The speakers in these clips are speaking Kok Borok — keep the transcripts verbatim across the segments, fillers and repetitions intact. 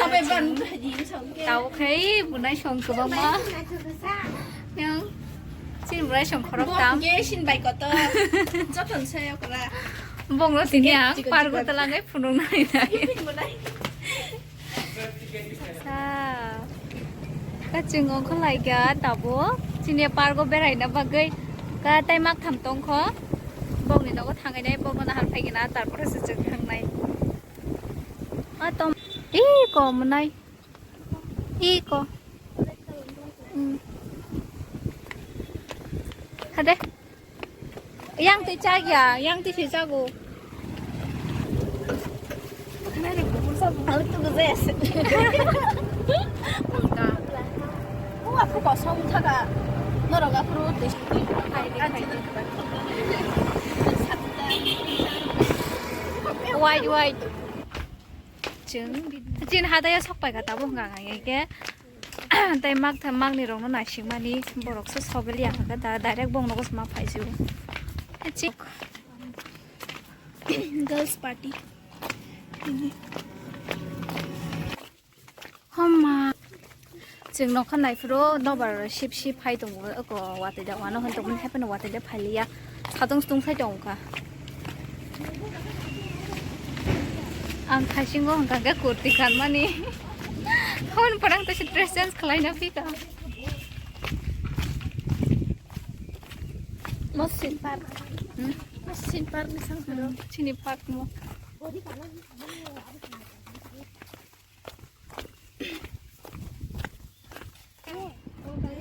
Tao khai bunai song kwbangma. Yang chini bunai song khorok tam. Ge sin bai koto. Joton se okra. Bongno tini ang pargo talangai phunuk nai nai. Sa. Kachung ongkho laika tabo. Chini pargo beraina bagwi ka tai mak tham tongkho. Bongni nogo thangai nai, bongno nahar phai gina, tarpore se chwng thangnai. A tom. Ih, ko mwnai. Ih, ko. Hmm. Hade. Yang twi chak ya, yang twi se chago. Aku tuh gede. Wah, aku kosong thaga. Norok aku tuh. Wide, wide. Chwng chin hadaya sok pai ka tabuk hwnka hwnka khe tei mak tha-, makni rokno naisingmani borok se sobel ya hwnka da direct bongno gosma phai sio. Girls party. Homa. Chwng nokha naiphuru nobar sip sip phai tongo, eko watwi da wano hwn tongmani, hapheno watwi da phailiya, satung sutung sai tongkha. Ang khaisingo hwnka khe kurti kanmani. Hwn phrang tei dress change khlaina phika. Mosin park. Hmm? Mosin park ni sang phuru. Hmm, chini park mo.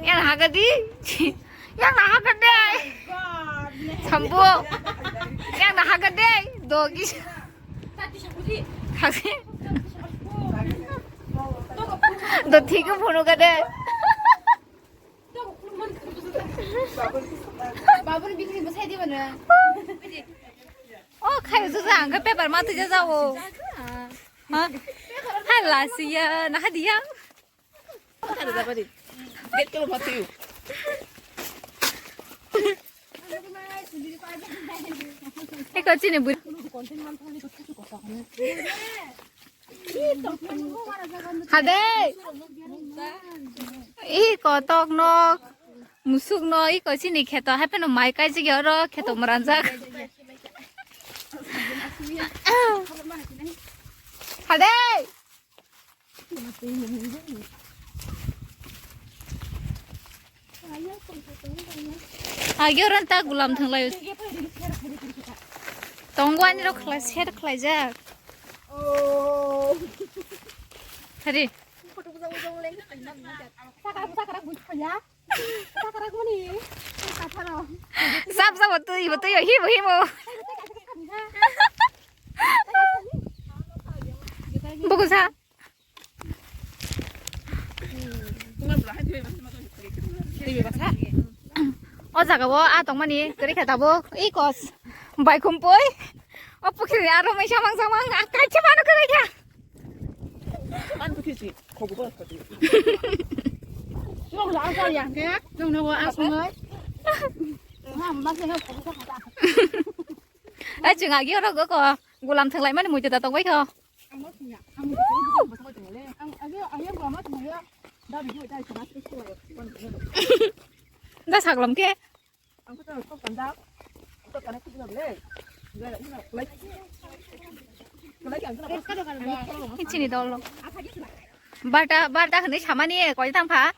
Yang hagadi. Yang na hagadi. Sambu. Yang na hagadi. Dogi. Hasi. Do thik phunu gade. Babur bikini bwsai di bana. O khai ju jang ke paper ma tija jao. Ha? Hai lasiya na hadiya. Ada apa ni? Get kalau mati yuk. Eko chini buri. Hade. Ih, kotok nok. Musuk no, ih, ko chini kheto. Hai pheno mai kai jigi oro kheto mranjak. Hade. Agi orang ta gulam thanglai. Tonggo ani rok khlai, share khlaijak. Oh. Hari. Sakra, sakra, buj khaya. Sakra guni. Katharo. Sab, sab, tui, tui, hibo, hibo. Buku sa. O jaga o a tongmani kwrwi kha tabuk. I kos bai khumpui. O pukhri ni aro mai samang samang a kaisa mano kwrwi kha. An pukhri si khogu ba khati. Chwng la sa ya khe chwng no a sungai. Ma ma se khogu ba khata. A chwng agi oro go ko gulam thwng lai mani mui ta tong bai kho. Da saglam khe. Chini dol. Barta, barta hwnwi samani koi thang pha.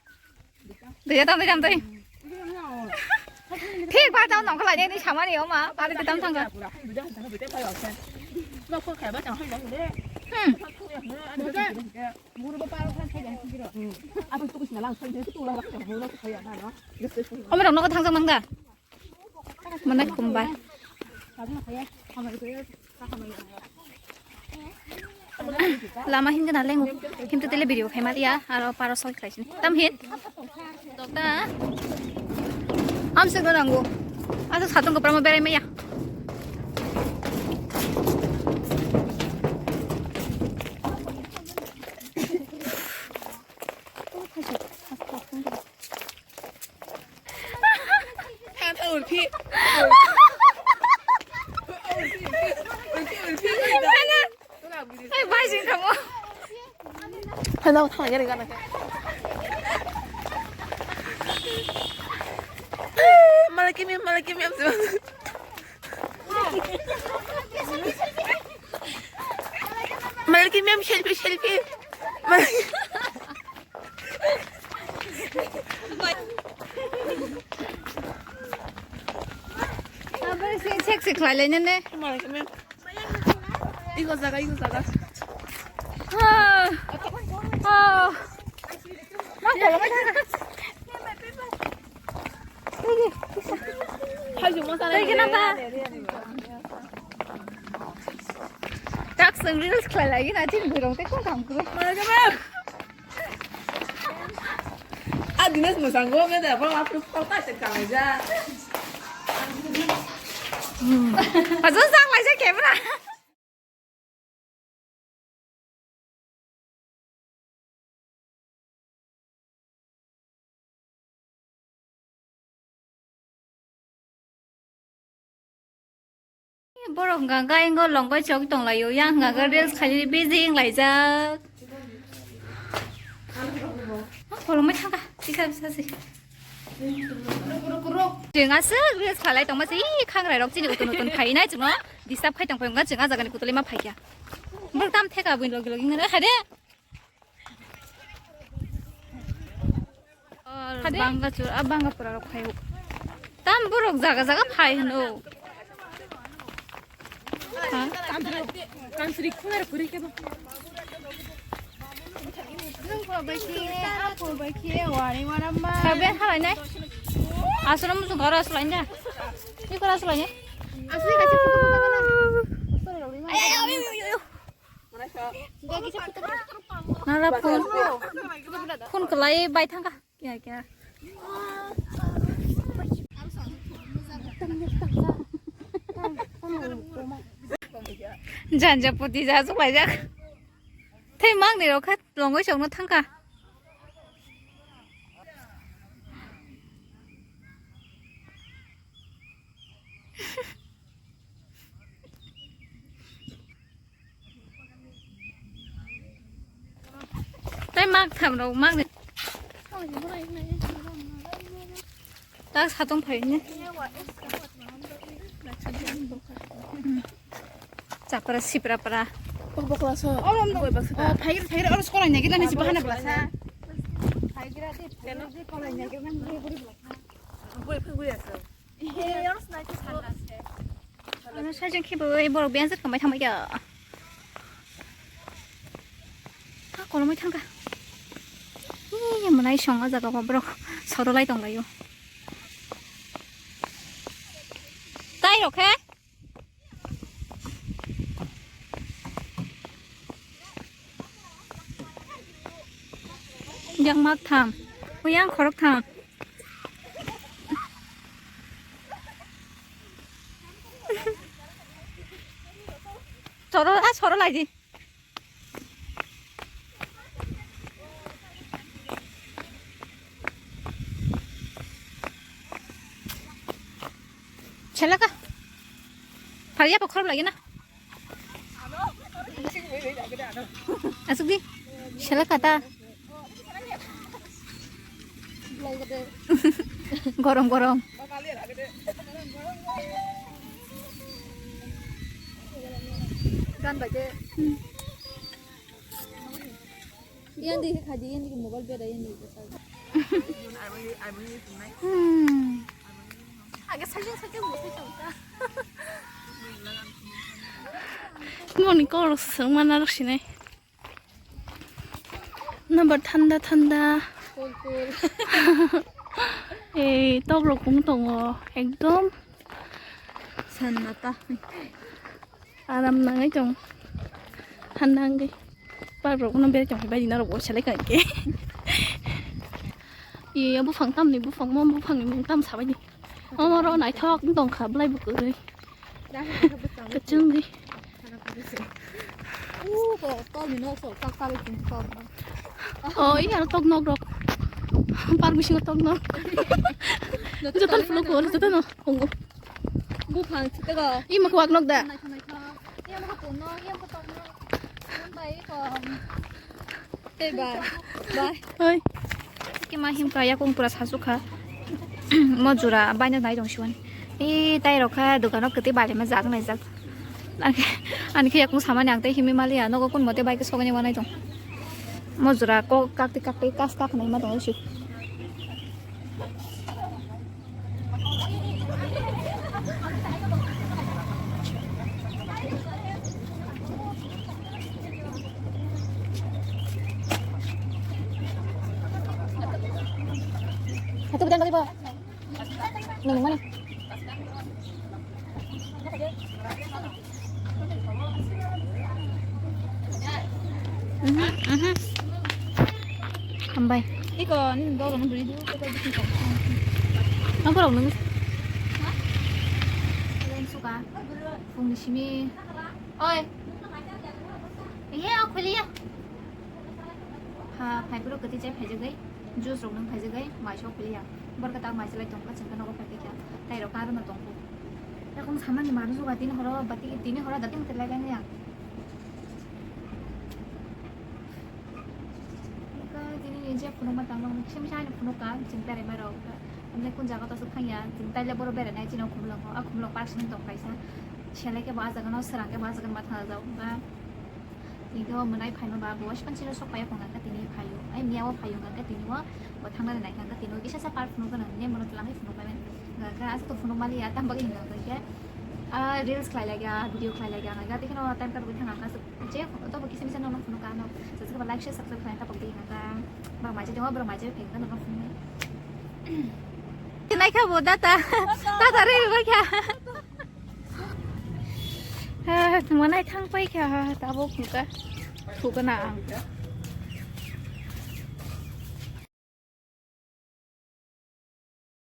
Dui tam, dui tam, dui. Thik ba tamo nongkha lai ni samani oma, pare dui tam thangkha. Hmm. Omo rok nogo thangsa mangda. Mana kumbai. Lama hingke na lengo. Himte tele video khai maliya. Aro paro sol khai sini. Tam hin. Dokta. Am se gorang go. Asa satung ko pramo berai maya. Thang, thang, urphi. Urphi, urphi, urphi, urphi. Ai, bai, jing thango. Phano thang gari gana. Malaki mem, malaki mem. Malaki mem selfie, selfie. Malaki. Sexy khlai lai nene. Malaki mem. Iko jaga, iko jaga. Ah. Ah. Hai, cuma sana. Thank you, Nata. Tak seng reels khlai lagi na, chin burung te kong kam kru. Mana ke bang? Ah, Dinesh musango ke da, bang, apa kau tak cek kang aja. Hmm. Pasal sang lai sa camera. Borok hwnka hwnka ingo longbai chok tonglaio, yang hwnka hwnka reels khaidi busy wnglaijak. Ah, kolomai thangkha, kisa bisa se. Chwng aswk reels khalai tongma se, ee, khangrai rok chini utun utun phainai chwngno disturb khai tongphai wngkha, chwng ah jagani kutulima phaikha. Borok tam theka buini logi logi wngkha de. Hade? Bangachur, ah, Bangapura rok phaio. Tam borok jaga jaga phai hwno. Ha? Sabe halai nai. Aswrwng muchung kha oro aswlai nai. Iko aswlai nai. Aswlai kaisa photo photo kana. Ay, ay, ay, ay, ay, ay. Nala phone, phone kwlai bai thangkha. Kya, kya? Janja puti ja suklaijak. Thei mang ni rokha longoi songno thangkha. Tai mak tham rok mak ni. Tak satung phai ni. Chapra sipra pra. Bokla so. Oro no. Phai phai oro skolai nagi nani sibahana bla sa. Phai gira de phai de kolai nagi nani buri bla sa. Buri phai buri aso. Ano sajeng khe bo borok beng jak tongbai thangbai kha. Ha kolomoi thangkha. Ee mwnai song o jaga o borok sodolai tonglaio. Tai rok khe. Yang mak tham. Yang khorok tham. Soro, ah, soro lai di. Chelaka. Phariya pokhor lagi na. Asuk di. Chelaka ta. Gorom, gorom. Gan baje. Yang di khaji, yang di mobile beda, yang di besar. Hmm. Agak saja saja mesti coba. Moni kor semana rok sinai. Number thanda thanda. Cool, cool. Ei, tok rok pung tongo, ekdom. San mata. Aram nangai tong. Thanda wngwi. Park rok no berai tong bai dina rok bo selai kai ke. Ye bufang tam ni bufang mo bufang ni mung tam sabai di. Omo ro naithok wng tong kha bwlai bwkwi. Kwchwng di. Oh, iya tok nok rok. Park bisingo tok nok. Joto phuluk phuluk joto no. Kongo. Buphang chitego. Ima kwak nok da. Naithok naithok. Iya ma kono, iya ma kono. Bai ko. Bye. Bye. Oi. Kima himka yakung pura sasukha. Mo jura baino nai rong siwan. E tai rokha dogano kete bale ma jak nai jak. Ani khe yakung samani ang tai himi maliya nogo kun mote bai ke sogani wanai tong. Mo jura ko kakti kakti kas kak nai ma tong si. Satu bidang kali, Bo. Nung mana? Mhm, mhm. Hambai. Iko, ni dolo ni beri dulu, kita bikin kan. Apa dong nung? Hah? Kalian suka? Fung di sini. Oi. Iya, aku lihat. Ha, phaiphuru kwtwi chai phaijagwi, juice rok nung phaijagwi, mai sok piliya. Borok ta mai chalai tongkha, chwngkhe nogo phaikha kya, tai rok aro no tongkha. Yakung samani manu juga tini horo, bati tini horo dati mutir lai kanya. Ka tini ni je phunukma tangma, misa misa ani phunukha, chwng tarai ma rok. Amne kun jaga to suk thangya, chwng taile boro beranai chini khumlok, a khumlok park sini tong kaisa. Selai khe bo a jaga no, swrang khe bo a jaga no ma thang jak. Tini o mwnai phaima ba bo waisa panchino sok paiya phunga khe tini phaio. Ai miya o phaio hwnkha khe tini o bo thangna nai kha khe tini o kisa sa park phunuk gwnang ne mono twlang phunuk bai mani. Hwnkha khe aswk to phunuk mali ya tam bagwi hwnkha khe a reels khlai lai ya video khlai lai ya hwnkha khe tini o time khe rwgwi thang kha je to bo kisa misa nono phunuk kha no. Subscribe like share subscribe khlai ta pokdi hwnkha khe ba maje de o bro maje pheng khe nono phunuk. Nai kha bo data data re ba kha. Ha, mwnai thang pai kha, ha, tabuk hwnkha. Thukgwna ang.